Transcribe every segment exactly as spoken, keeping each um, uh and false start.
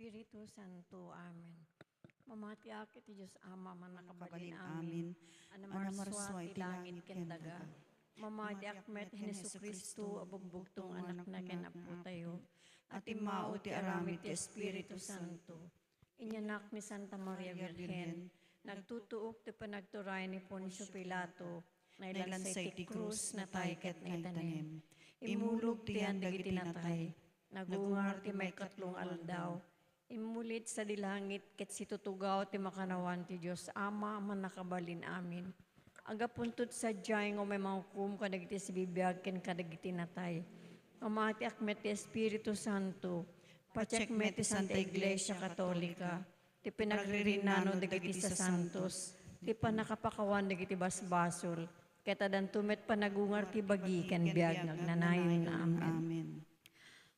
Espiritu Santo. Amen. Mamatiak iti Dios Ama, Mannakabalin. Amen. Amen. A namarsua ti langit ken daga. Mamatiak met ken Jesu-Cristo a bugbugtong Anakna ken Apotayo, a timmao ti aramid ti Espiritu Santo. Inyanak ni Santa Maria Birhen, nagtutuok ti panagturay ni Poncio Pilato, nailansay ti krus, natay ket naitanem. Immulog ti yan dagiti natay, nagungar ti maikatlo nga aldaw, immulit sadi langit ket situtugaw ti makannawan ti Dios Ama a Mannakabalin. Amen. Agapunto ti sadiay nga umay mangukom kadagiti sibibiag ken kadagiti natay. Mamatiak met ti Espiritu Santo, patiek met ti Santa Iglesia Katolika, ti pinagririnnano dagiti sasantos, ti pannakapakawan dagiti basbasol, ket addanto met panagungar ti bagi ken biag nga agnanayon. Amen. Amen.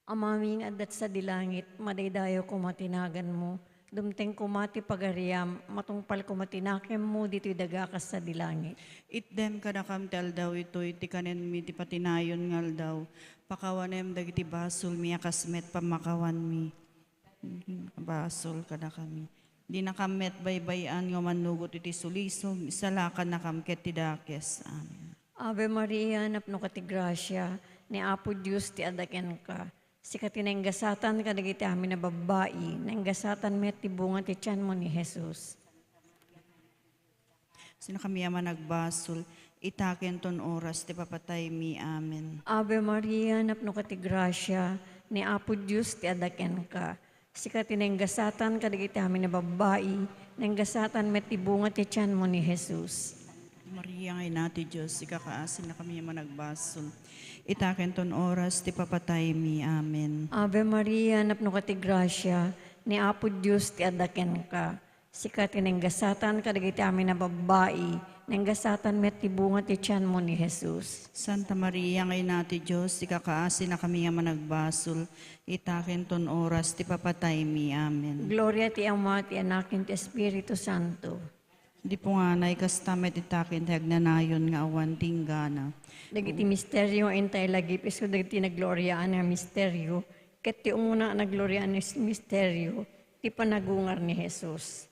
Amami nga adda sadi langit, madaydayaw koma ti naganmo, dumteng koma ti pagariam, matungpal koma ti nakemmo ditoy daga kas sadi langit. Itdem kadakam ti aldaw itoy, ti kanenmi ti patinayon nga aldaw. Pakawanem dagiti basolmi a kas met pammakawanmi. Basol kadakami. Dinakam met baybay-an nga mannugot iti sulisog, isalakannakam ket ti dakes. Amen. Ave Maria, napnoka ti grasia, ni Apo Dios ti adda kenka. Sika ti nainggasatan kadagiti amin a babbai, nainggasatan met ti bunga ti tianmo ni Jesus. Sinakami a managbasol, ita ken ton oras ti papataymi. Amen. Ave Maria, napnoka ti grasia, ni Apo Dios ti adda kenka. Sika ti nainggasatan kadagiti amin a babbai, nainggasatan met ti bunga ti tianmo ni Jesus. Maria nga ina ti Dios, ikakaasinakami a managbasol, ita ken ton oras ti papataymi. Amen. Ave Maria, napnoka ti grasia, ni Apo Dios ti adda kenka. Sika ti nainggasatan kadagiti amin a babbai, nainggasatan met ti bunga ti tianmo ni Jesus. Santa Maria nga ina ti Dios, ikakaasinakami a managbasol, ita ken ton oras ti papataymi. Amen. Gloria ti Ama, ti Anak, ken ti Espiritu Santo. Di punganay, kasta met ita ken ti agnanayon nga awan tinggana. Dagiti misterio nga intay lagip, isu dagiti nagloriaan nga misterio, ket ti umuna a nagloriaan nga misterio, ti panagungar ni Jesus.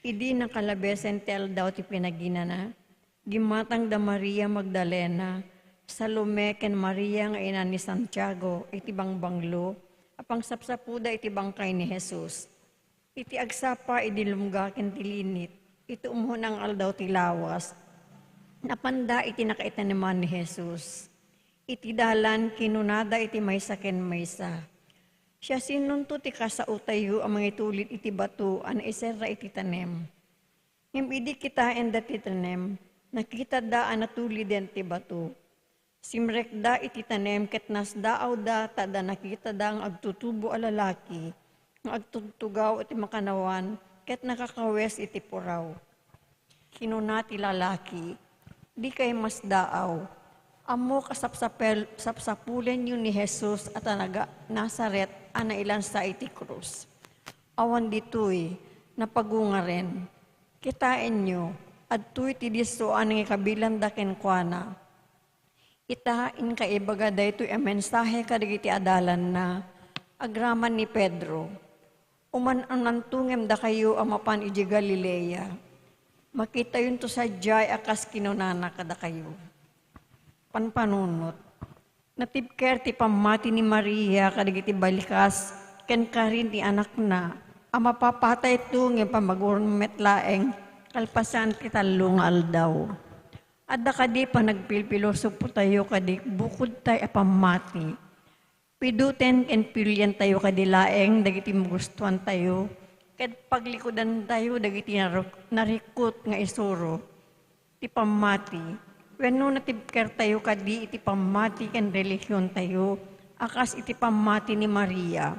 Idi nakalabesen ti aldaw ti pinaginana, gimmatang da Maria Magdalena, Salome, ken Maria nga ina ni Santiago iti bangbanglo a pangsapsapuda iti bangkay ni Jesus. Iti agsapa idi lumga ken ti linit, iti umuna nga aldaw ti lawas, napanda iti nakaitaneman ni Jesus. Iti dalan, kinunada iti maysa ken maysa, "Siasinonto ti kasaotayo a mangitulid iti bato a naiserra iti tanem?" Ngem idi kitaenda ti tanem, nakitada a natuliden ti bato. Simrekda iti tanem ket nasdaawda ta adda nakitada nga agtutubo a lalaki nga agtugtugaw iti makannawan ket nakakawes iti puraw. Kinuna ti lalaki, "Dikay masdaaw. Ammok a sapsapel-, sapsapulenyo ni Jesus a taga-Nazaret a nailansa iti krus. Awan ditoy, napagungaren. Kitaenyo, adtoy ti disso a nangikabilanda kenkuana." Ita, inka ibaga daytoy a mensahe kadagiti adalanna, agraman ni Pedro, "Uman-unanto ngem dakayo a mapan idiay Galilea. Makitayonto sadiay a kas kinunana kadakayo." Panpanunot. Natibker ti pammati ni Maria kadagiti balikas ken karin ti anakna a mapapatayto ngem pamaguron met laeng kalpasan ti tallo nga aldaw. Adda kadi panagpilpilosopotayo kadi bukodtay a pammati? Piduten ken piliantayo kadi laeng dagiti magustuantayo ket paglikudantayo dagiti naruk-, narikut nga isuro ti pammati, wenno natibkertayo kadi iti pammati ken relihiontayo a kas iti pammati ni Maria?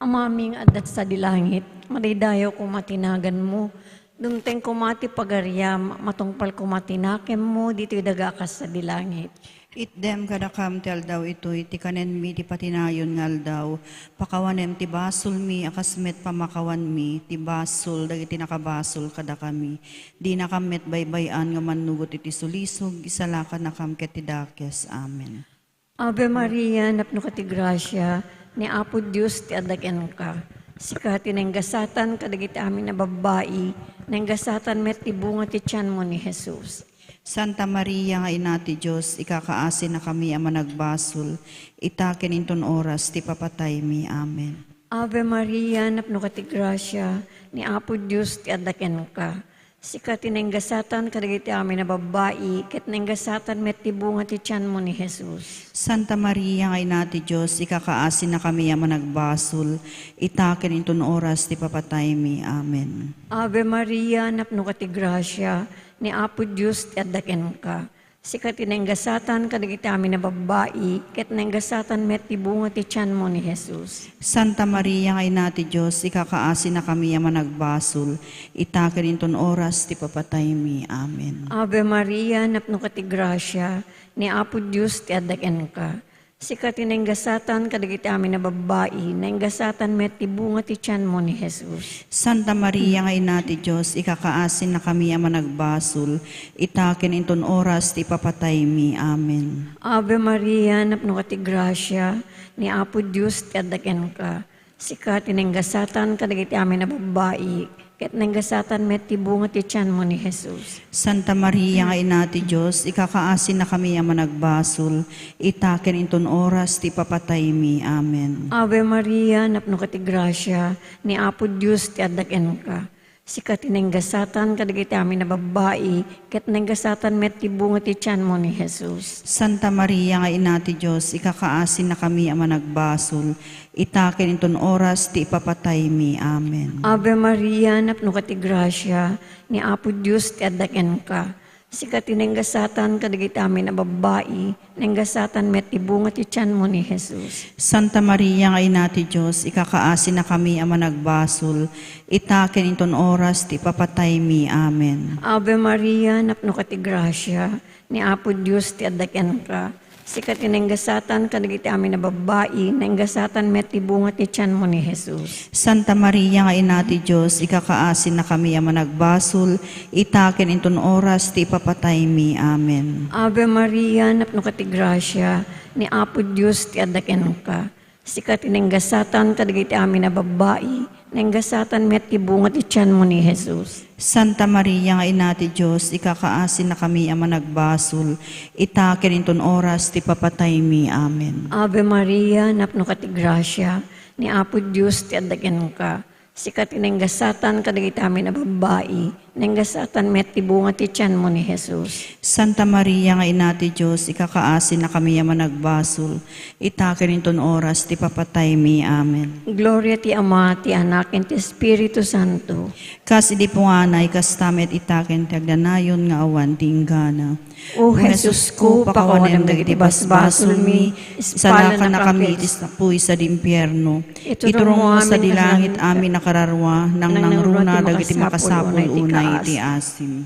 Amami nga adda sadi langit, madaydayaw koma ti naganmo, dumteng koma ti pagariam, matungpal koma ti nakemmo ditoy daga a kas sadi langit. Itdem kadakam ti aldaw itoy ti kanenmi ti patinayon nga aldaw. Pakawanem ti basolmi a kas met pammakawanmi ti basol dagiti nakabasol kadakami. Dinakam met baybay-an nga mannugot iti sulisog, isalakannakam ket ti dakes. Amen. Ave Maria, napnoka ti grasia, Ni Apo Dios ti adda kenka. Sika ti nainggasatan kadagiti amin a babbai, nainggasatan met ti bunga ti tianmo ni Jesus. Santa Maria nga Ina ti Dios, ikakaasinakami a managbasol, ita ken inton oras ti papataymi. Amen. Ave Maria, napnoka ti grasia, ni Apo Dios ti adda kenka. Sika ti nainggasatan kadagiti amin a babbai, ket nainggasatan met ti bunga ti tianmo ni Jesus. Santa Maria nga Ina ti Dios, ikakaasinakami a managbasol, ita ken inton oras ti papataymi. Amen. Ave Maria, napnoka ti grasia, ni Apo Dios ti adda kenka. Sika ti nainggasatan kadagiti amin a babbai, ket nainggasatan met ti bunga ti tianmo ni Jesus. Santa Maria nga Ina ti Dios, ikakaasinakami a managbasol, ita ken inton oras ti papataymi. Amen. Ave Maria, napnoka ti grasia, ni Apo Dios ti adda kenka. Sika ti nainggasatan kadagiti amin a babbai, nainggasatan met ti bunga ti tianmo ni Jesus. Santa Maria nga Ina ti Dios, ikakaasinakami a managbasol, ita ken inton oras ti papataymi. Amen. Ave Maria, napnoka ti grasia, ni Apo Dios ti adda kenka. Sika ti nainggasatan kadagiti amin a babbai, ket nainggasatan met ti bunga ti tianmo ni Jesus. Santa Maria nga Ina ti Dios, ikakaasinakami a managbasol, ita ken inton oras ti papataymi. Amen. Ave Maria, napnoka ti grasia, ni Apo Dios ti adda kenka. Sika ti nainggasatan kadagiti amin a babbai, ket nainggasatan met ti bunga ti tianmo ni Jesus. Santa Maria nga Ina ti Dios, ikakaasinakami a managbasol, ita ken inton oras ti ipapataymi. Amen. Ave Maria, napnoka ti grasia, ni Apo Dios ti adda kenka. Sika ti nainggasatan kadagiti amin a babbai, nainggasatan met ti bunga ti tianmo ni Jesus. Santa Maria nga Ina ti Dios, ikakaasinakami a managbasol, ita ken inton oras ti ipapataymi. Amen. Ave Maria, napnoka ti grasia, ni Apo Dios ti adda kenka. Sika ti nainggasatan kadagiti amin a babbai, nainggasatan met ti bunga ti tianmo ni Jesus. Santa Maria nga Ina ti Dios, ikakaasinakami a managbasol, ita ken inton oras ti ipapataymi. Amen. Ave Maria, napnoka ti grasia, ni Apo Dios ti adda kenka. Sika ti nainggasatan kadagiti amin a babbai, nainggasatan met ti bunga ti tianmo ni Jesus. Santa Maria nga Ina ti Dios, ikakaasinakami a managbasol, ita ken inton oras ti papataymi. Amen. Ave Maria, napnoka ti grasia, ni Apo Dios ti adda kenka. Sika ti nainggasatan kadagiti amin a babbai, nainggasatan met ti bunga ti tianmo ni Jesus. Santa Maria nga Ina ti Dios, ikakaasinakami a managbasol, ita ken inton oras ti papataymi. Amen. Gloria ti Ama, ti Anak, ken ti Espiritu Santo. Kas idi punganay, kasta met ita ken ti agdanayon nga awan ti inggana. O Jesusko, pakawanem dagiti basbasolmi, ispalannakami iti napuy sadi impierno. Iturongmo sadi langit amin a kararua, nangnangruna dagiti makasapul unay iti asim.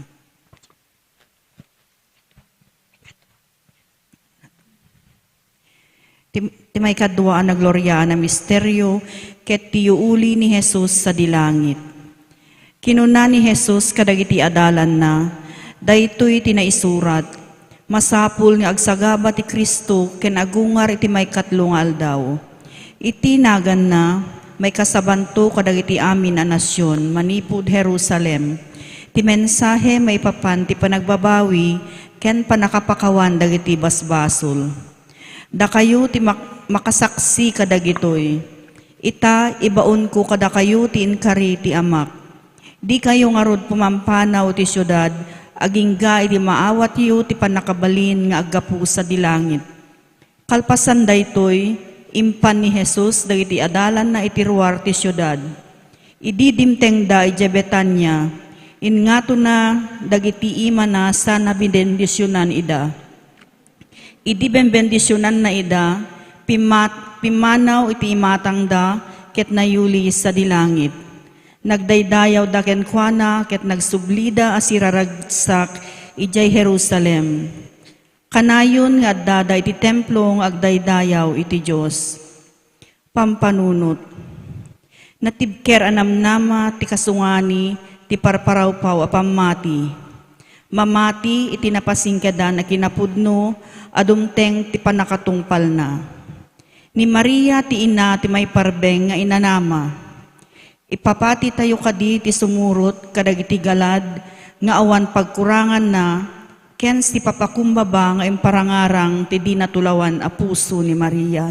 Ti, ti maikadua a nagloriaan a misterio, ket ti yuuli ni Jesus sadi langit. Kinuna ni Jesus kadagiti adalanna, "Daytoy ti naisurat, 'Masapul nga agsagaba ti Cristo ken agungar iti maikatlo nga aldaw.' Iti naganna, maikasabanto kadagiti amin a nasion manipud Jerusalem ti mensahe maipapan ti panagbabawi ken pannakapakawan dagiti basbasol. Dakayo ti mak-, makasaksi kadagitoy. Ita, ibaonko kadakayo ti inkari ti Amak. Dikayo ngarud pumampanaw iti siudad agingga idi maawatyo ti pannakabalin nga aggapu sadi langit." Kalpasan daytoy, impan ni Jesus dagiti adalanna iti ruar ti siudad. Idi dimtengda idiay Betania, inngatona dagiti imana sana binendisionan ida. Idi benbendisionanna ida, pimmat-, pimmanaw iti imatangda ket nayuli sadi langit. Nagdaydayawda kenkuana ket nagsublida a siraragsak idiay Jerusalem. Kanayon nga addada iti templo nga agdaydayaw iti Dios. Pampanunot. Natibker a namnama ti kasungani ti parparawpaw a pammati. Mamati iti napasingkedan a kinapudno a dumteng ti pannakatungpalna. Ni Maria ti ina ti maiparbeng nga inanama. Ipapatitayo kadi ti sumurot kadagiti galad nga awan pagkuranganna ken ti papakumbaba nga imparangarang ti di natulawan a puso ni Maria.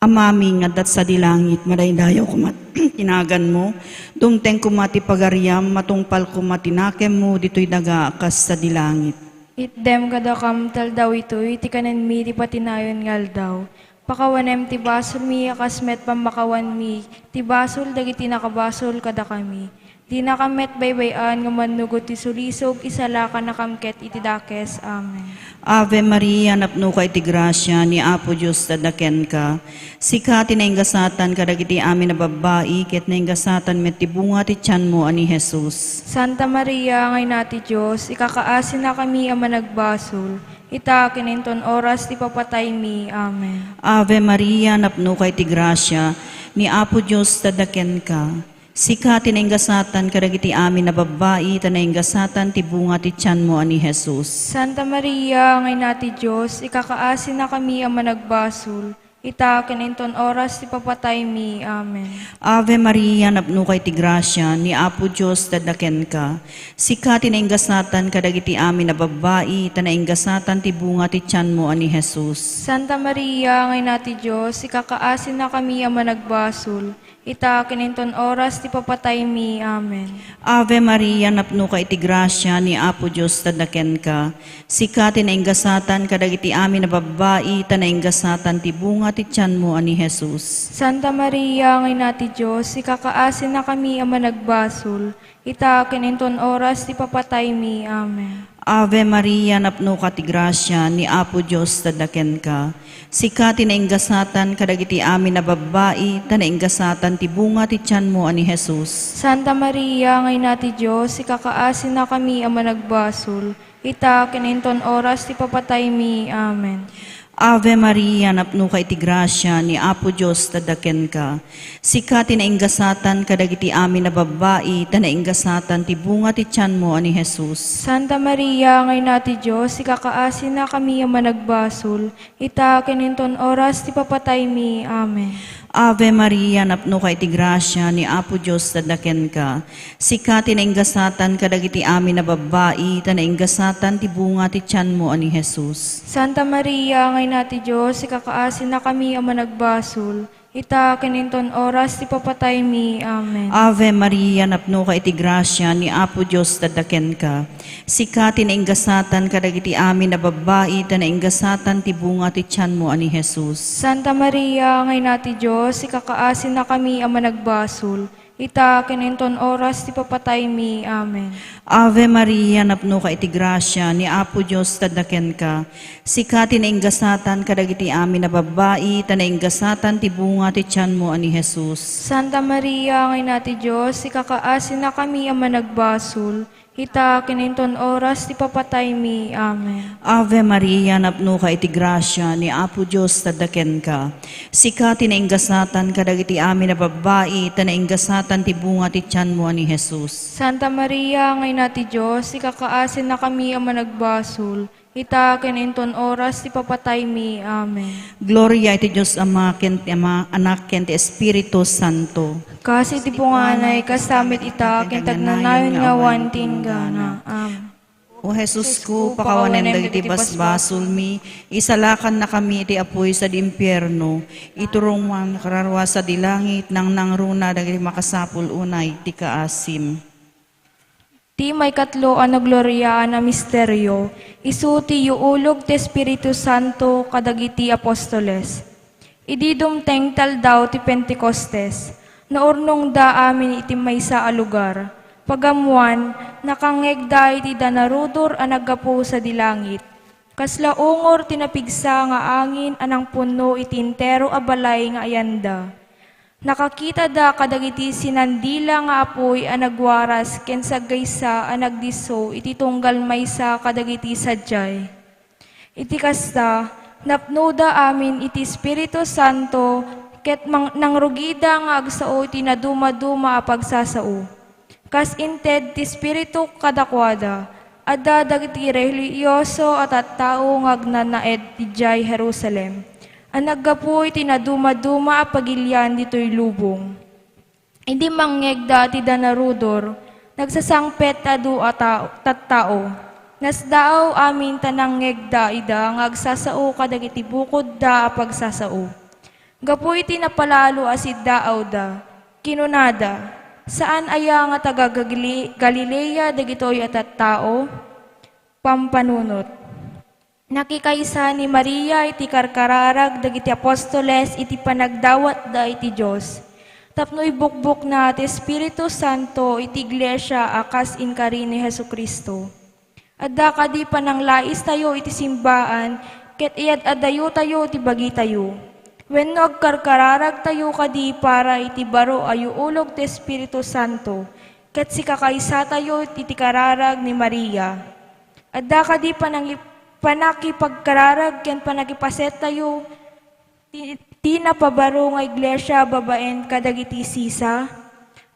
Amami nga adda sadi langit, madaydayaw koma ti naganmo, dumteng koma ti pagariam, matungpal koma ti nakemmo ditoy daga a kas sadi langit. Itdem kadakam ti aldaw itoy ti kanenmi ti patinayon nga aldaw. Pakawanem ti basolmi a kas met pammakawanmi ti basol dagiti nakabasol kadakami. Dinakam met baybay-an nga mannugot ti sulisog, isalakannakam ket iti dakes. Amen. Ave Maria, napnoka iti grasia, ni Apo Dios adda kenka. Sika ti naingasatan kadagiti amin a babbai, ket naingasatan met ti bunga ti tianmo a ni Jesus. Santa Maria nga Ina ti Dios, ikakaasinakami a managbasol, ita ken inton oras ti papataymi. Amen. Ave Maria, napnoka iti grasia, ni Apo Dios adda kenka. Sika ti naingasatan kadagiti amin a babbai, ta naingasatan ti bunga ti tianmo a ni Jesus. Santa Maria nga Ina ti Dios, ikakaasinakami a managbasol, ita ken inton oras ti papataymi. Amen. Ave Maria, napnoka iti grasia, ni Apo Dios adda kenka. Sika ti naingasatan kadagiti amin a babbai, ta naingasatan ti bunga ti tianmo a ni Jesus. Santa Maria nga Ina ti Dios, ikakaasinakami a managbasol, ita ken inton oras ti papataymi. Amen. Ave Maria, napnoka iti grasia, ni Apo Dios adda kenka. Sika ti naingasatan kadagiti amin a babbai, ta naingasatan ti bunga ti tianmo a ni Jesus. Santa Maria nga Ina ti Dios, ikakaasinakami a managbasol, ita ken inton oras ti papataymi. Amen. Ave Maria, napnoka ti grasia, ni Apo Dios adda kenka. Sika ti naingasatan kadagiti amin a babbai, ta naingasatan ti bunga ti tianmo a ni Jesus. Santa Maria nga Ina ti Dios, ikakaasinakami a managbasol, ita ken inton oras ti papataymi. Amen. Ave Maria, napnoka iti grasia, ni Apo Dios adda kenka. Sika ti naingasatan kadagiti amin a babbai, ta naingasatan ti bunga ti tianmo a ni Jesus. Santa Maria nga Ina ti Dios, ikakaasinakami a managbasol, ita ken inton oras ti papataymi. Amen. Ave Maria, napnoka iti grasia, ni Apo Dios adda kenka. Sika ti naingasatan kadagiti amin a babbai, ta naingasatan ti bunga ti tianmo a ni Jesus. Santa Maria nga Ina ti Dios, ikakaasinakami a managbasol, ita ken inton oras ti papataymi. Amen. Ave Maria, napnoka iti grasia, ni Apo Dios adda kenka. Sika ti naingasatan kadagiti amin a babbai, ta naingasatan ti bunga ti tianmo a ni Jesus. Santa Maria nga Ina ti Dios, ikakaasinakami a managbasol, ita ken inton oras ti papataymi. Amen. Ave Maria, napnoka iti grasia, ni Apo Dios adda kenka. Sika ti naingasatan kadagiti amin a babbai, ta naingasatan ti bunga ti tianmo a ni Jesus. Santa Maria nga Ina ti Dios, ikakaasinakami a managbasol, ita ken inton oras ti papataymi. Amen. Ave Maria, napnoka iti grasia, ni Apo Dios adda kenka. Sika ti naingasatan kadagiti amin a babbai, ta naingasatan ti bunga ti tianmo a ni Jesus. Santa Maria nga Ina ti Dios, ikakaasinakami a managbasol, ita ken inton oras ti papataymi. Amen. Gloria iti Dios Ama, ken ti Ama, Anak, ken ti Espiritu Santo. Kas iti punganay, kasta met ita, ken ti agnanayon nga awan ti inggana. Amen. O Jesusko, pakawanem dagiti basbasolmi, isalakannakami iti apuy sadi impierno, iturongmo a kararua sadi langit, nangnangruna dagiti makasapul unay ti kaasim. Ti maikatlo a nagloriaan a misterio, isu ti yuulog ti Espiritu Santo kadagiti apostoles. Idi dumteng ti Aldaw ti Pentecostes, naurnongda amin iti maysa a lugar. Pagammoan, nakangngegda iti danarudor a naggapu sadi langit. Kasla ungor ti napigsa nga angin a nangpunno iti entero a balay nga ayanda. Nakakitada kadagiti sinandila nga apuy a nagwaras ken saggaysa a nagdisso iti tunggal maysa kadagiti sadiay. Iti kasta, napnoda amin iti Espiritu Santo ket mang-, nangrugida nga agsao iti nadumaduma a pagsasao. Kas inted ti Espiritu kadakuada, Adda dagiti relihioso a tattao nga agnanaed idiay Jerusalem a naggapu iti nadumaduma a pagilian ditoy lubong. Idi mangngegda ti danarudor, nagsasangpet ti adu a tao, tattao. Nasdaaw amin ta nangngegda ida nga agsasao kadagiti bukodda a pagsasao. Gapu iti napalalo a siddaawda, kinunada, "Saan aya nga taga-Gali-, Galilea dagitoy a tattao?" Pampanunot. Nakikaysa ni Maria iti karkararag dagiti apostoles iti panagdawatda iti Dios, tapno ibukbokna ti Espiritu Santo iti iglesia a kas inkari ni Jesu-Cristo. Adda kadi pananglaistayo iti simbaan ket iyad-addayotayo ti bagitayo? Wenno agkarkararagtayo kadi para iti baro a yuulog ti Espiritu Santo ket sikakaysatayo iti kararag ni Maria? Adda kadi panangi-, panakipagkararag ken panakipasettayo ti, ti napabaro nga iglesia babaen kadagiti sisa?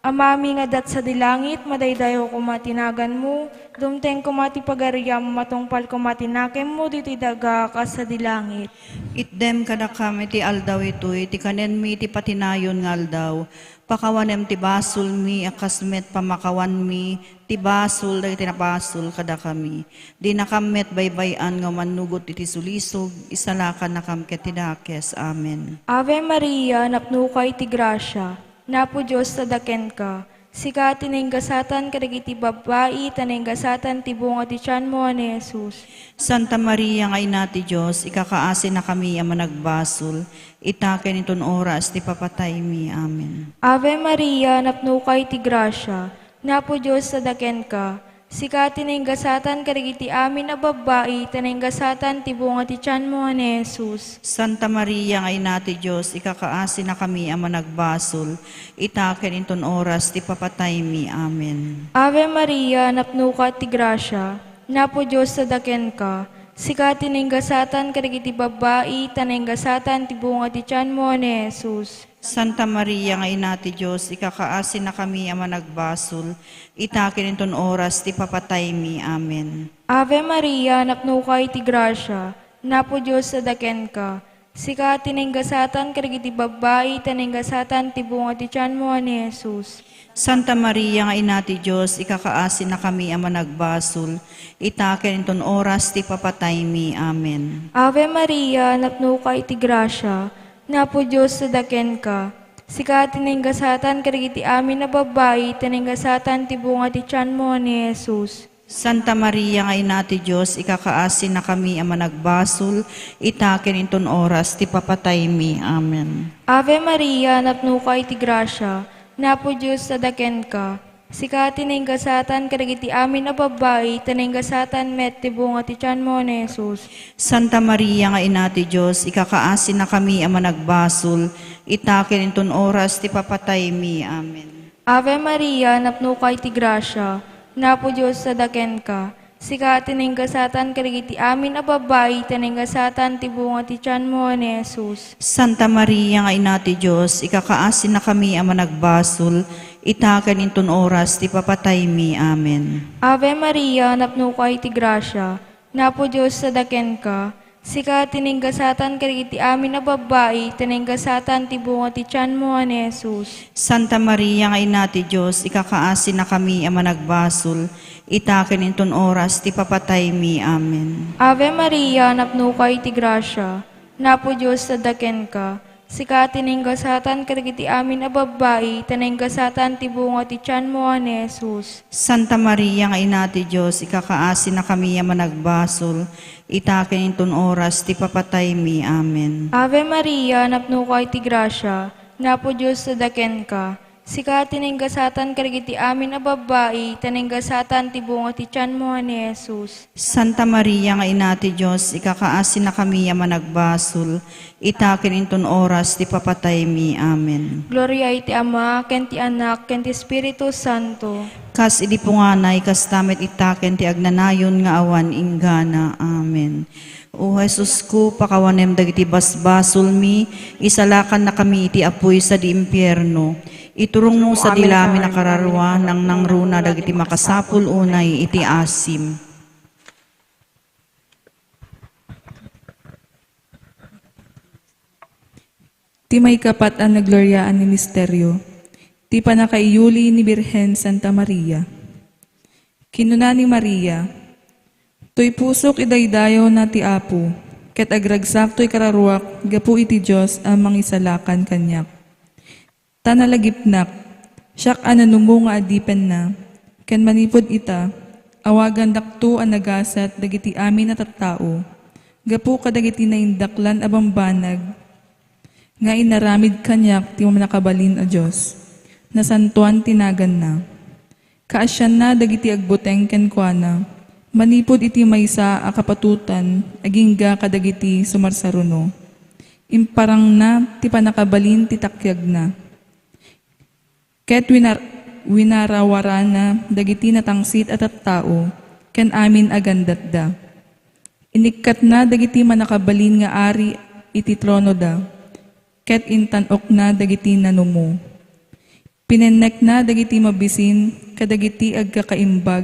Amami nga adda sadi langit, madaydayaw koma ti naganmo, dumteng koma ti pagariam, matungpal koma ti nakemmo ditoy daga kas sadi langit. Itdem kadakam iti aldaw itoy ti kanenmi iti patinayon nga aldaw. Pakawanem ti basolmi a kas met pamakawanmi ti basol dagiti nabasol kadakami. Dinakam met baybay-an nga umannugot iti sulisog, isalakannakam ket ti dakes. Amen. Ave Maria, napnoka iti grasia, Apo Dios adda kenka. Sika ti nainggasatan kadagiti babbai, ta nainggasatan ti bunga ti tianmo a ni Jesus. Santa Maria nga Ina ti Dios, ikakaasinakami a managbasol, ita ken inton oras ti papataymi. Amen. Ave Maria, napnoka iti grasia, Apo Dios adda kenka. Sika ti nainggasatan kadagiti amin a babbai, ta nainggasatan ti bunga ti tianmo a ni Jesus. Santa Maria nga Ina ti Dios, ikakaasinakami a managbasol, ita ken inton oras ti papataymi. Amen. Ave Maria, napnoka ti grasia, Apo Dios adda kenka. Sika ti nainggasatan kadagiti babbai, ta nainggasatan ti bunga ti tianmo a ni Jesus. Santa Maria nga Ina ti Dios, ikakaasinakami a managbasol, ita ken inton oras ti papataymi. Amen. Ave Maria, napnoka iti grasia, Apo Dios adda kenka. Sika ti nainggasatan kadagiti babbai, ta nainggasatan ti bunga ti tianmo a ni Jesus. Santa Maria nga Ina ti Dios, ikakaasinakami a managbasol, ita ken inton oras ti papataymi. Amen. Ave Maria, napnoka iti grasia, Apo Dios adda kenka. Sika ti nainggasatan kadagiti amin a babbai, ta nainggasatan ti bunga ti tianmo a ni Jesus. Santa Maria nga Ina ti Dios, ikakaasinakami a managbasol, ita ken inton oras ti papataymi. Amen. Ave Maria, napnoka iti grasia, Apo Dios adda kenka. Sika ti nainggasatan kadagiti amin a babbai, ta nainggasatan met ti bunga ti tianmo a ni Jesus. Santa Maria nga Ina ti Dios, ikakaasinakami a managbasol, ita ken inton oras ti papataymi. Amen. Ave Maria, napnoka iti grasia, Apo Dios adda kenka. Sika ti nainggasatan kadagiti amin a babbai, ta nainggasatan ti bunga ti tianmo a ni Jesus. Santa Maria nga Ina ti Dios, ikakaasinakami a managbasol, ita ken inton oras ti papataymi. Amen. Ave Maria, napnoka iti grasia, Apo Dios adda kenka. Sika ti nainggasatan kadagiti amin a babbai, ta nainggasatan ti bunga ti tianmo a ni Jesus. Santa Maria nga Ina ti Dios, ikakaasinakami a managbasol, ita ken inton oras ti papataymi. Amen. Ave Maria, napnoka iti grasia, Apo Dios adda kenka. Sika ti nainggasatan kadagiti amin a babbai, ta nainggasatan ti bunga ti tianmo a ni Jesus. Santa Maria nga Ina ti Dios, ikakaasinakami a managbasol, ita ken inton oras ti papataymi. Amen. Ave Maria, napnoka iti grasia, Apo Dios adda kenka. Sika ti nainggasatan kadagiti amin a babbai, ta nainggasatan ti bunga ti tianmo a ni Jesus. Santa Maria nga Ina ti Dios, ikakaasinakami a managbasol, ita ken inton oras ti papataymi. Amen. Gloria iti Ama, ken ti Anak, ken ti Espiritu Santo. Kas idi punganay, kasta met ita ken ti agnanayon nga awan inggana. Amen. O Jesusko, pakawanem dagiti basbasolmi, isalakannakami iti apuy sadi impierno. Iturongmo sadi la amin a kararua, nangnangruna dagiti makasapul unay iti asim. Ti maikapat a nagloriaan a misterio, ti pannakaiyuli ni Birhen Santa Maria. Kinuna ni Maria, "Toy pusok idaydayawna ti Apo, ket agragsak toy kararuak gapu iti Dios a mangisalakan kaniak. Ta nalagipnak, siak a nanumo nga adipenna, ken manipud ita, awagandakto a nagasat dagiti amin a tattao, gapu kadagiti naindaklan a bambanag nga inaramid kaniak ti Mannakabalin a Dios. Nasantoan ti naganna." Kaasianna dagiti agbuteng kenkuana, manipud iti maysa a kapatutan agingga kadagiti sumarsaruno. Imparangna ti pannakabalin ti takyagna. Ket winar-, winarawarana dagiti natangsit a tattao ken amin a gandatda. Inikkatna dagiti mannakabalin nga ari iti tronoda, ket intan-okna dagiti nanumo. Pinennekna dagiti mabisin kadagiti agkakaimbag.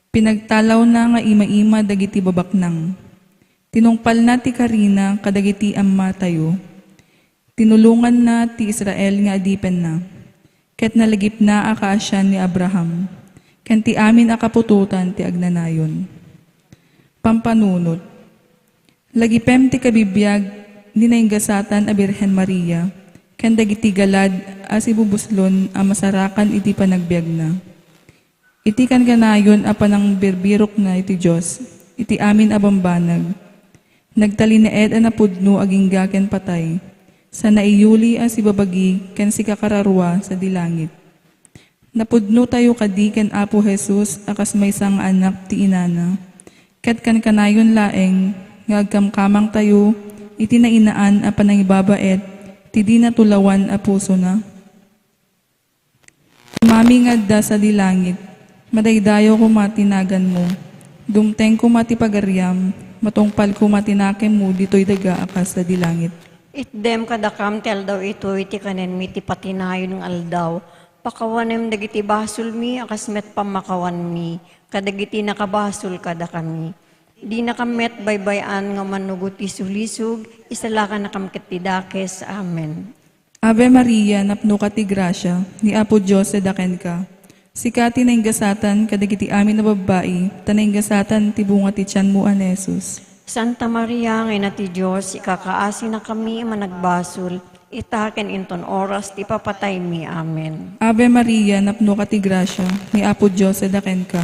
Pinagtalawna nga imaima dagiti babaknang. Tinungpalna ti karina kadagiti ammatayo. Tinulonganna ti Israel nga adipenna, ket nalagipna a kaasian ni Abraham, ken ti amin a kaputotan ti agnanayon. Pampanunot. Lagipem ti kabibiag ni naingasatan a Birhen Maria ken dagiti galad a sibubuslon a masarakan iti panagbiagna. Iti kankanayon a panangbirbirokna iti Dios iti amin a bambanag, nagtalinaed a napudno agingga ken patay, sa naiyuli a sibabagi ken sikakararua sadi langit. Napudnotayo kadi ken Apo Jesus a kas maysa nga anak ti inana, ket kankanayon laeng nga agkamkamangtayo iti nainaan a panangibabaet ti di natulawan a pusona. Amami nga adda sadi langit, madaydayaw koma ti naganmo. Dumteng koma ti pagariam, matungpal koma ti nakemmo ditoy daga a kas sadi langit. Itdem kadakam ti aldaw itoy ti kanenmi ti patinayon nga aldaw. Pakawanem dagiti basolmi a kas met pammakawanmi kadagiti nakabasol kadakami. Dinakam met baybay-an nga umanugot ti sulisog, isalakannakam ket ti dakes. Amen. Ave Maria, napnoka ti grasia, ni Apo Dios adda kenka. Sika ti naingasatan kadagiti amin a babbai, ta naingasatan ti bunga ti tianmo a ni Jesus. Santa Maria nga Ina ti Dios, ikakaasinakami a managbasol, ita ken inton oras ti papataymi. Amen. Ave Maria, napnoka ti grasia, ni Apo Dios adda kenka.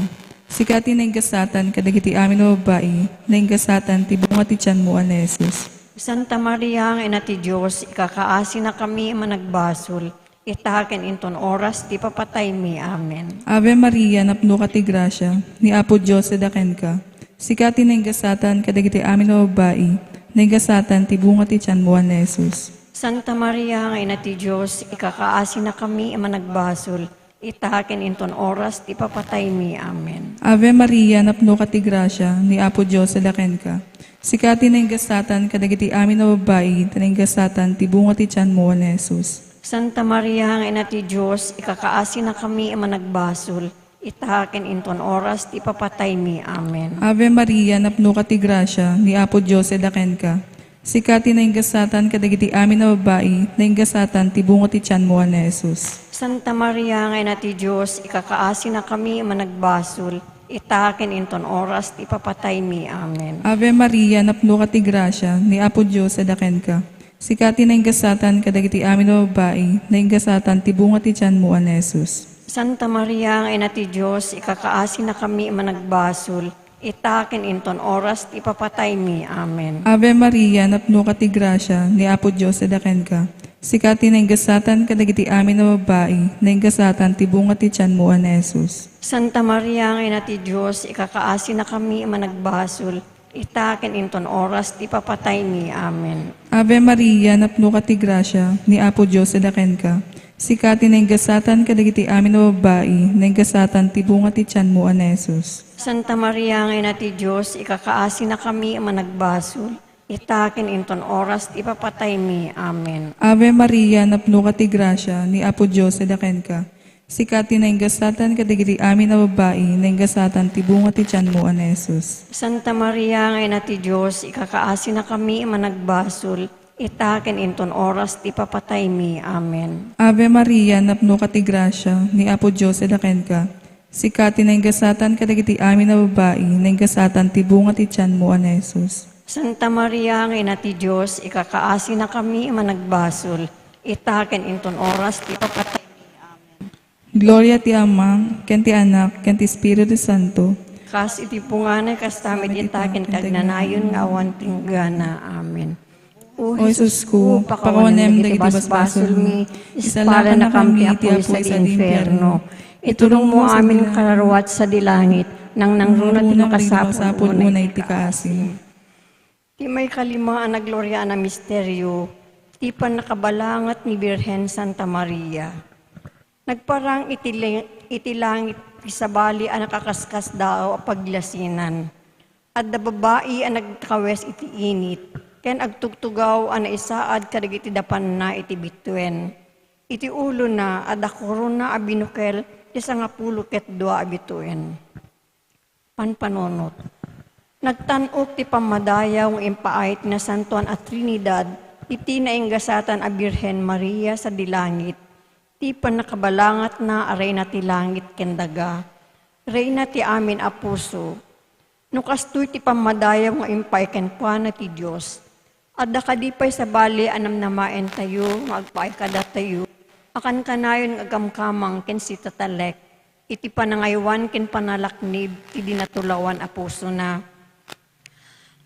Sika ti naingasatan kadagiti amin a babbai, naingasatan ti bunga ti tianmo a ni Jesus. Santa Maria nga Ina ti Dios, ikakaasinakami a managbasol, ita ken inton oras ti papataymi. Amen. Ave Maria, napnoka ti grasia, ni Apo Dios adda kenka. Sika ti naingasatan kadagiti amin a babbai, naingasatan ti bunga ti tianmo a ni Jesus. Santa Maria nga Ina ti Dios, ikakaasinakami a managbasol, ita ken inton oras ti papataymi. Amen. Ave Maria, napnoka ti grasia, ni Apo Dios adda kenka. Sika ti naingasatan kadagiti amin a babbai, ta naingasatan ti bunga ti tianmo a ni Jesus. Santa Maria nga Ina ti Dios, ikakaasinakami a managbasol, ita ken inton oras ti papataymi. Amen. Ave Maria, napnoka ti grasia, ni Apo Dios adda kenka. Sika ti naingasatan kadagiti amin a babbai, naingasatan ti bunga ti tianmo a ni Jesus. Santa Maria nga Ina ti Dios, ikakaasinakami a managbasol, ita ken inton oras ti papataymi. Amen. Ave Maria, napnoka ti grasia, ni Apo Dios adda kenka. Sika ti naingasatan kadagiti amin a babbai, naingasatan ti bunga ti tianmo a ni Jesus. Santa Maria nga Ina ti Dios, ikakaasinakami a managbasol, ita ken inton oras ti papataymi. Amen. Ave Maria, napnoka ti grasia, ni Apo Dios adda kenka. Sika ti naingasatan kadagiti amin a babbai, naingasatan ti bunga ti tianmo a ni Jesus. Santa Maria nga Ina ti Dios, ikakaasinakami a managbasol, ita ken inton oras ti papataymi. Amen. Ave Maria, napnoka ti grasia, ni Apo Dios adda kenka. Sika ti naingasatan kadagiti amin a babbai, naingasatan ti bunga ti tianmo a ni Jesus. Santa Maria nga Ina ti Dios, ikakaasinakami a managbasol, ita ken inton oras ti papataymi. Amen. Ave Maria, napnoka ti grasia, ni Apo Dios adda kenka. Sika ti naingasatan kadagiti amin a babbai, naingasatan ti bunga ti tianmo a ni Jesus. Santa Maria nga Ina ti Dios, ikakaasinakami a managbasol, ita ken inton oras ti ipapataymi. Amen. Ave Maria, napnoka ti grasia, ni Apo Dios adda kenka. Sika ti nainggasatan kadagiti amin a babbai, nainggasatan ti bunga ti tianmo a ni Jesus. Santa Maria nga Ina ti Dios, ikakaasinakami a managbasol, ita ken inton oras ti ipapataymi. Amen. Gloria ti Ama, ken ti Anak, ken ti Espiritu Santo. Kas iti punganay, kasta met ita ken ti agnanayon nga awan tinggana. Amen. O Jesus ko, pakawanem dagiti basbasolmi, isalakanakami ti apuy sadi infierno. Itulongmo amin kararuat sadi langit, nangnangruna ti makasapul unay ti kaasi. Ti maikalima a nagloriaan a misterio, ti pannakabalangat ni Birhen Santa Maria. Nagparang iti, iti langit ti sabali a nakaskasdaaw a paglasinan. Adda babbai a nagkawes iti init, ken agtugtugaw a naisaad kadagiti dapanna iti bituen. Iti ulona, adda korona a binukel ti sangapulo ket dua a bituen. Panpanunot. Nagtan-ok ti pammadayaw nga impaay ti Nasantoan a Trinidad iti nainggasatan a Birhen Maria sadi langit, ti pannakabalangatna a Reyna ti langit ken daga, Reyna ti amin a puso. No kastoy ti pammadayaw nga impaay kenkuana ti Dios, adda kadi pay sabali a namnamaentayo nga agpaay kadatayo a kankanayon nga agkamkamang ken sitatalek iti panangaywan ken panalaknib ti di natulawan a pusona.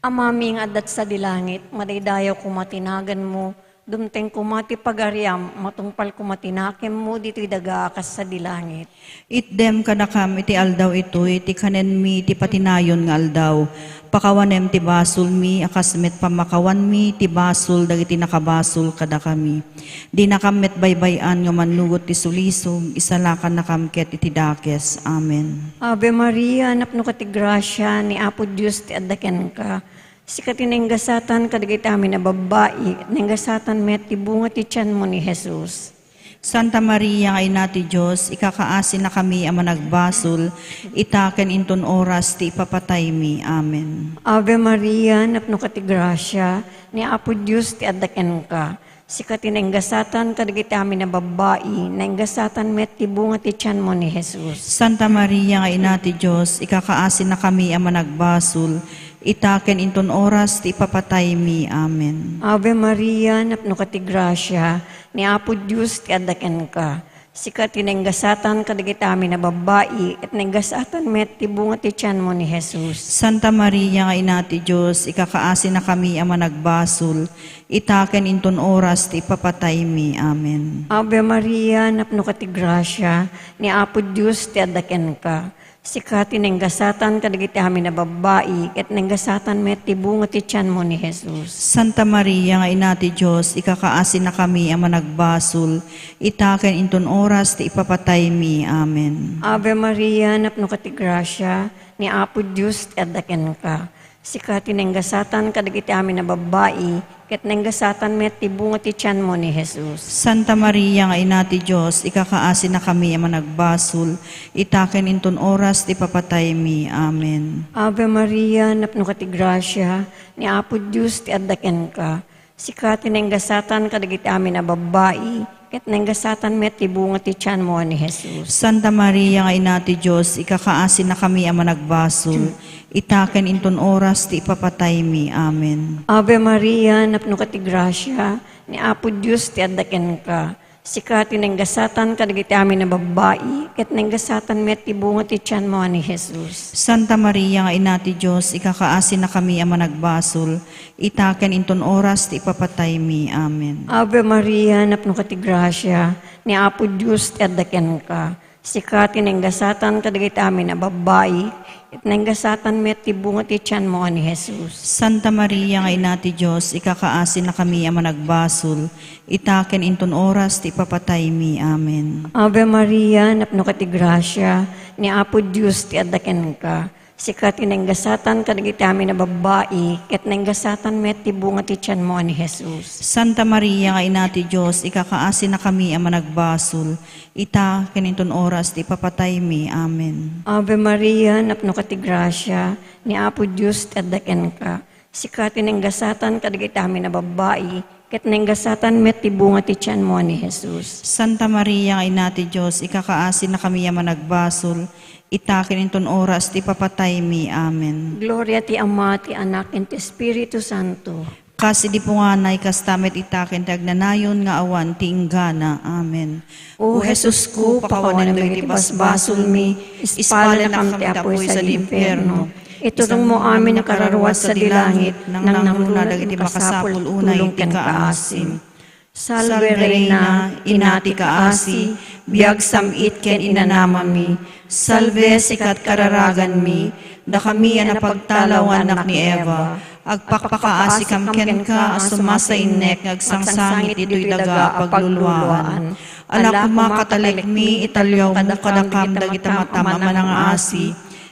Amami nga adda sadi langit, madaydayaw koma ti naganmo, dumteng koma ti pagariam, matungpal koma ti nakemmo ditoy daga a kas sadi langit. Itdem kadakam iti aldaw itoy ti kanenmi ti patinayon nga aldaw. Pakawanem ti basolmi a kas met pammakawanmi ti basol dagiti nakabasol kadakami. Dinakam met baybay-an nga mannugot ti sulisog, isalakannakam ket iti dakes. Amen. Ave Maria, napnoka ti grasia, ni Apo Dios ti adda kenka. Sika ti nainggasatan kadagiti amin a babbai, ket nainggasatan met ti bunga ti tianmo ni Jesus. Santa Maria nga Ina ti Dios, ikakaasinakami a managbasol, ita ken inton oras ti ipapataymi. Amen. Ave Maria, napnoka ti grasia, ni Apo Dios ti adda kenka. Sika ti nainggasatan kadagiti amin a babbai, nainggasatan met ti bunga ti tianmo ni Jesus. Santa Maria nga Ina ti Dios, ikakaasinakami a managbasol, ita ken inton oras ti ipapataymi. Amen. Ave Maria, napnoka ti grasia, ni Apo Dios ti adda kenka. Sika ti nainggasatan kadagiti amin a babbai, ket nainggasatan met ti bunga ti tianmo ni Jesus. Santa Maria nga Ina ti Dios, ikakaasinakami a managbasol, ita ken inton oras ti ipapataymi. Amen. Ave Maria, napnoka ti grasia, ni Apo Dios ti adda kenka. Sika ti nainggasatan kadagiti amin a babbai, ket nainggasatan met ti bunga ti tianmo ni Jesus. Santa Maria nga Ina ti Dios, ikakaasinakami a managbasol, ita ken inton oras ti ipapataymi. Amen. Ave Maria, napnoka ti grasia, ni Apo Dios ti adda kenka. Sika ti nainggasatan kadagiti amin a babbai, ket nainggasatan met ti bunga ti tianmo ni Jesus. Santa Maria nga Ina ti Dios, ikakaasinakami a managbasol, ita ken inton oras ti ipapataymi. Amen. Ave Maria, napnoka ti grasia, ni Apo Dios ti adda kenka. Sika ti nainggasatan kadagiti amin a babbai, ket nainggasatan met ti bunga ti tianmo a ni Jesus. Santa Maria nga Ina ti Dios, ikakaasinakami a managbasol, ita ken inton oras ti ipapataymi. Amen. Ave Maria, napnoka ti grasia, ni Apo Dios ti adda kenka. Sika ti nainggasatan kadagiti amin a babbai, ket nainggasatan met ti bunga ti tianmo a ni Jesus. Santa Maria nga Ina ti Dios, ikakaasinakami a managbasol, ita ken inton oras ti ipapataymi. Amen. Ave Maria, napnoka ti grasia, ni Apo Dios ti adda kenka. Sika ti nainggasatan kadagiti amin a babbai, ket nainggasatan met ti bunga ti tianmo a ni Jesus. Santa Maria nga Ina ti Dios, ikakaasinakami a managbasol, ita ken inton oras ti ipapataymi. Amen. Ave Maria, napnoka ti grasia, ni Apo Dios ti adda kenka. Sika ti nainggasatan kadagiti amin a babbai, ket nainggasatan met ti bunga ti tianmo a ni Jesus. Santa Maria nga Ina ti Dios, ikakaasinakami a managbasol, ita ken inton oras ti ipapataymi. Amen. Ave Maria, napnoka ti grasia, ni Apo Dios ti adda kenka. Sika ti nainggasatan kadagiti amin a babbai, Ket nainggasatan met ti bunga ti tianmo a ni Jesus. Santa Maria nga Ina ti Dios, ikakaasinakami a managbasol, ita ken inton oras ti ipapataymi. Amen. Gloria ti Ama, ti Anak, ken ti Espiritu Santo. Kas idi punganay, kasta met ita ken ti agnanayon nga awan ti inggana. Amen. O Jesusko, pakawanem dagiti basbasolmi, ispalennakam ti apuy sadi impierno. Iturongmo amin a kararuat sadi langit, nangnangruna dagiti makasapul tulong ken kaasim. Salve, Reina, Ina ti kaasi, biag, sam-it, ken inanamami. Salve, sikat kararaganmi, dakami a napagtalaw nga annak ni Eva. Agpakpakaasikam kenka a sumasainnek nga agsangsangit ditoy daga a pagluluaan. Ala koma, Katolikmi, italiawmo kadakam dagiti matam a manangaasi.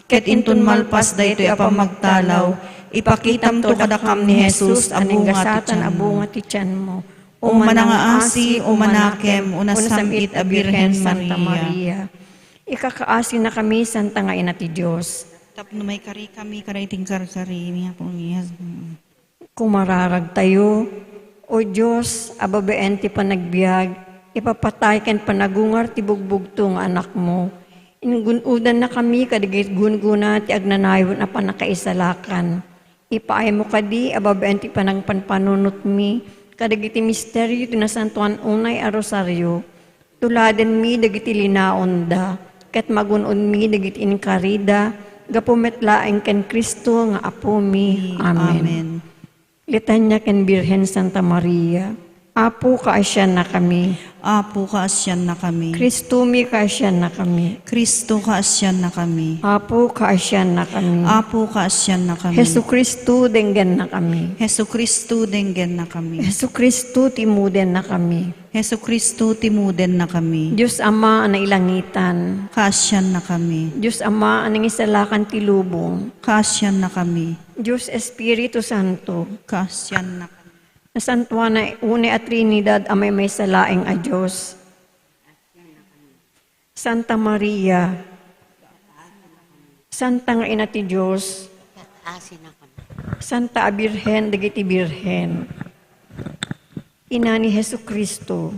Ket inton malpas daytoy a pammagtalaw, ipakitamto kadakam ni Jesus a bunga ti tianmo. A bunga ti tianmo. O manangaasi, o manakem, o nasam-it a Birhen Santa Maria. Ikakaasinakami, Santa nga Ina ti Dios. Tapno maikarikami kadagiti karkari ni Apo Dios. Kumararagtayo, O Dios, a babaen ti panagbiag, ipapatay ken panagungar ti bugbugto nga Anakmo. Ingun-odannakami kadagiti gunggona ti agnanayon a pannakaisalakan. Ipaaymo kadi a babaen ti panangpanpanunotmi kadagiti misterio ti nasantoan unay a rosario. Tuladenmi dagiti linaonda, ket magun-odmi dagiti inkarida, gapu met laeng ken Cristo nga Apomi. Amen. Amen. Litania ken Birhen Santa Maria. Apo, kaasiannakami. Apo, kaasiannakami. Cristomi, kaasiannakami. Cristo, kaasiannakami. Apo, kaasiannakami. Apo, kaasiannakami. Jesucristo, denggennakami. Jesucristo, denggennakami. Jesucristo, timudennakami. Jesucristo, timudennakami. Dios Ama a nailangitan. Kaasiannakami. Dios Ama a nangisalakan ti lubong. Kaasiannakami. Dios Espiritu Santo. Kaasiannakami. Nasantuan a unay a Trinidad a maymaysa laeng a Dios. Santa Maria. Santa nga Ina ti Dios. Santa a Birhen dagiti birhen. Ina ni Jesucristo.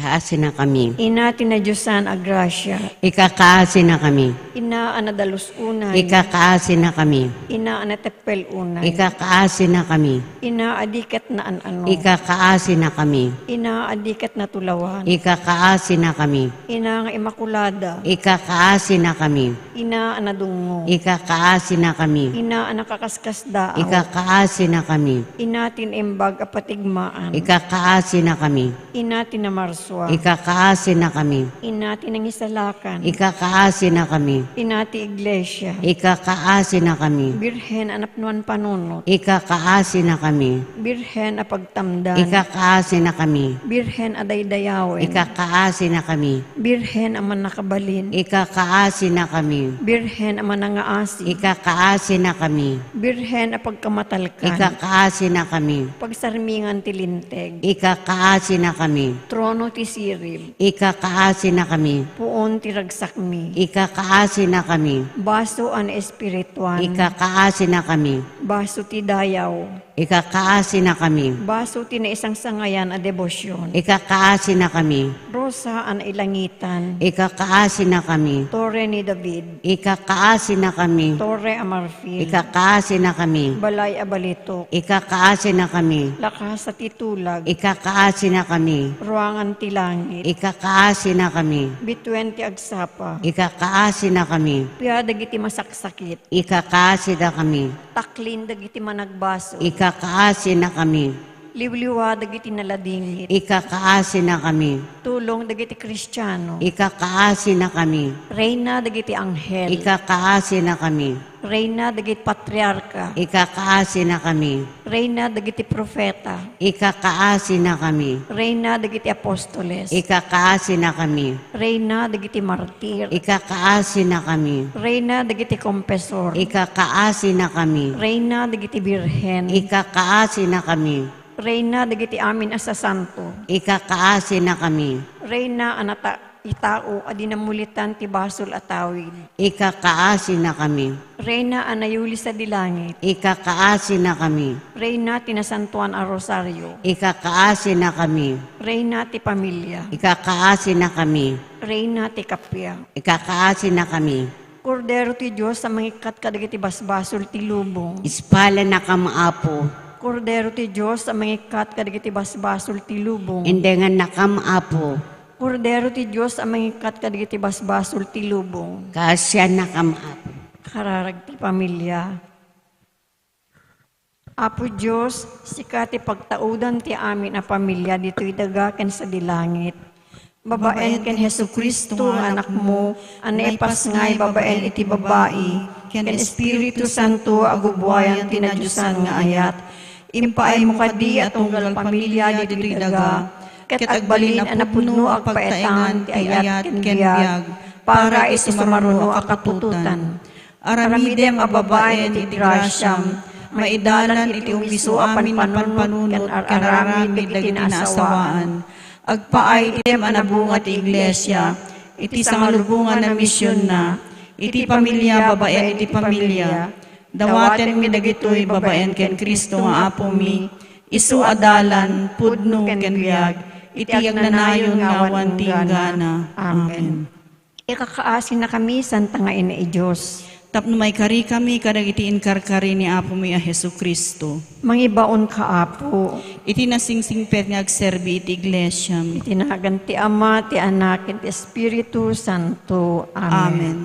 Kaasinakami. Ina ti nadiosan a grasia. Ikakaasinakami. Ina a nadalus unay. Ikakaasinakami. Ina a nateppel unay. Ikakaasinakami. Ina a di ket naan-ano. Ikakaasinakami. Ina a di ket natulawan. Ikakaasinakami. Ina nga Immaculada. Ikakaasinakami. Ina a nadungngo. Ikakaasinakami. Ina a nakakaskasdaaw. Ikakaasinakami. Ina ti naimbag a patigmaan. Ikakaasinakami. Ina ti namarsua. Ikakaasinakami. Ina ti nangisalakan. Ikakaasinakami. Ina ti iglesia. Ikakaasinakami. Birhen a napnuan panunot. Ikakaasinakami. Birhen a pagtamdan. Ikakaasinakami. Birhen a daydayawen. Ikakaasinakami. Birhen a mannakabalin. Ikakaasinakami. Birhen a manangaasi. Ikakaasinakami. Birhen a pagkamatalkan. Ikakaasinakami. Pagsarmingan ti Linteg. Ikakaasinakami. Trono ti sirib. Ikakaasinakami. Puon ti ragsakmi. Ikakaasinakami. Baso a naespirituan. Ikakaasinakami. Baso ti dayaw. Ikakaasinakami. Baso ti naisangsangayan a debosion. Ikakaasinakami. Rosa a nailangitan. Ikakaasinakami. Torre ni David. Ikakaasinakami. Torre a marfil. Ikakaasinakami. Balay a balitok. Ikakaasinakami. Lakasa ti tulag. Ikakaasinakami. Ruangan ti langit. Ikakaasinakami. Bituen ti agsapa. Ikakaasinakami. Pia dagiti masaksakit. Ikakaasinakami. Taklin dagiti managbasol. Ikakaasinakami. Liwliwa dagiti naladingit. Ikakaasinakami. Tulong dagiti Kristiano. Ikakaasinakami. Reyna dagiti anghel. Ikakaasinakami. Reyna dagiti patriarka. Ikakaasinakami. Reyna dagiti profeta. Ikakaasinakami. Reyna dagiti apostoles. Ikakaasinakami. Reyna dagiti martir. Ikakaasinakami. Reyna dagiti kompesor. Ikakaasinakami. Reyna dagiti birhen. Ikakaasinakami. Reyna dagiti amin a sasanto. Ikakaasinakami. Reyna a nata-, itao a di namulitan ti basol a tawid. Ikakaasinakami. Reyna a nayuli sadi langit. Ikakaasinakami. Reyna ti nasantoan a rosario. Ikakaasinakami. Reyna ti pamilia. Ikakaasinakami. Reyna ti kappia. Ikakaasinakami. Kordero ti Dios a mangikkat kadagiti basbasol ti lubong. Ispalanakam, Apo. Kordero ti Dios a mangikkat kadagiti basbasol ti lubong. Indengannakam, Apo. Kordero ti Dios a mangikkat kadagiti basbasol ti lubong. Kaasiannakam, Apo. Kararag ti pamilia. Apo Dios, sika ti pagtaudan ti amin a pamilia ditoy daga ken sadi langit. Babaen ken Jesu-Cristo nga Anakmo, a naipasngay babaen iti babai, ken Espiritu Santo a gubbuayan ti nadiosan nga ayat. Impaaymo kadi a tunggal pamilia ditoy daga, ket agbalin a napudno agpaetangan ti ayat ken biag para iti sumaruno a kaputotan. Aramidem a babaen iti grasiam, maidalan iti umiso a panpanunot ken ar-aramid dagiti naasawaan. Agpaay iti dem a nabunga ti iglesia, iti sangalubongan a misionna, iti pamilia babaen iti pamilia. Dawatenmi dagitoy babaen ken Cristo nga Apomi, isu a dalan, pudno ken biag, iti agnanayon nga awan ti inggana. Amen. Ikakaasinakami, Santa nga Ina ti Dios. Tapno maikarikami kadagiti inkarkari ni Apomi a Jesu-Cristo. Mangibaonka, Apo. Iti nasingsingpet nga agserbi iti iglesiam. Iti nagan ti Ama, ti Anak, ken ti Espiritu Santo. Amen. Amen.